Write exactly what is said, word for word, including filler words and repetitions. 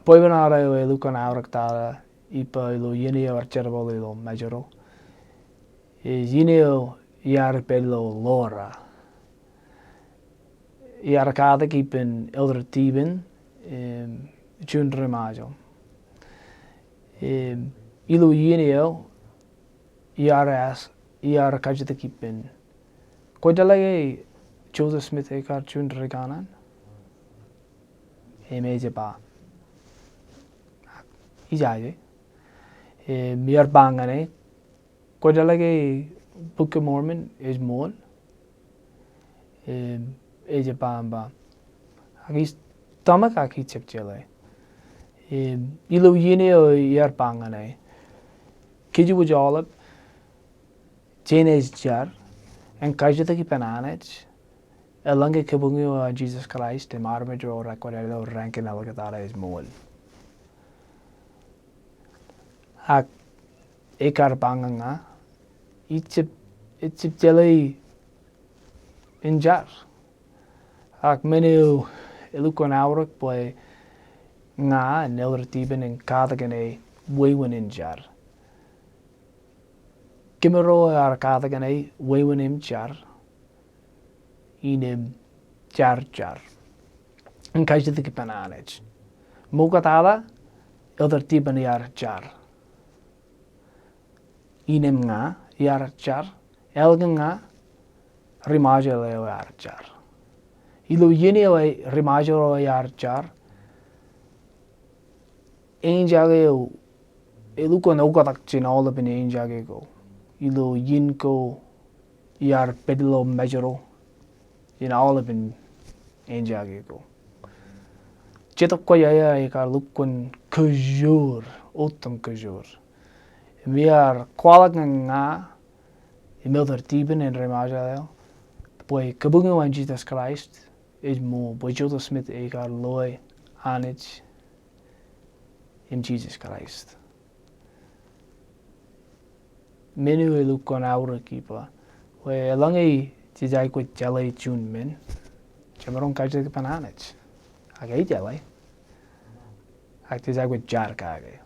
Bwebwenato eo elukkuun aorōk tata ippa ilo iien eo ear jerbal ilo Mājro. Ej iien eo iar pād ilo Laura. Iar katak ippān Elder Tibin, em, juon ri-Mājro. Em, ilo iien eo iar ask, iar kajjitōk ippān, kwōjeḷā ke Joseph Smith ekar juon ri-kanaan? Im ej ba, ijaje. Im iar ba ñan e, kwōjeḷā ke Book of Mormon ej ṃool? Im ej ba, im ba, ak ij tōmak ak ij jab jeḷā. Im ilo iien eo iar ba ñan e, kōj wōj aolep, jenaaj jar im kajjitōk ippān Anij eḷaññe kabuñ eo an Jesus Christ im armej ro rekwōdeḷọk raan kein ḷọk tata ej ṃool. Ak ekar ba ñan ña, ij jab, ij jab jeḷā in jar. Ak men eo elukkuun aorōk bwe ña im Elder Tibin en katak ñan e wāween in jar. Kōmro ear katak ñan e wāween im jar. Innem jar jar. Im kajjitōk ippān Anij. Ṃoktata, Elder Tibin iar jar. Innem ña iar jar. Ālikin ña, ri-Mājro eo ear jar. Ilo iien eo ri-Mājro eo ear jar, eñjake eo elukkuun oktak jān aolepān eñjake ko. Ilo iien ko iar pād ilo Mājro jān aolepān eñjake ko. Jetōb Kwōjarjar ekar lukkuun kōjoor, otem kōjoor. Im iar kwaḷọk ñan ña im Elder Tibin en ri-Mājro eo bwe kabuñ eo an Jesus Christ ej ṃool, bwe Joseph Smith ekar loe Anij im Jesus Christ. Men eo elukkuun aorōk ippa, bwe eḷaññe jej aikuj jeḷā juon men, jemaroñ kajjitōk ippān Anij. Ak ej jeḷā. Ak jej aikuj jar kake.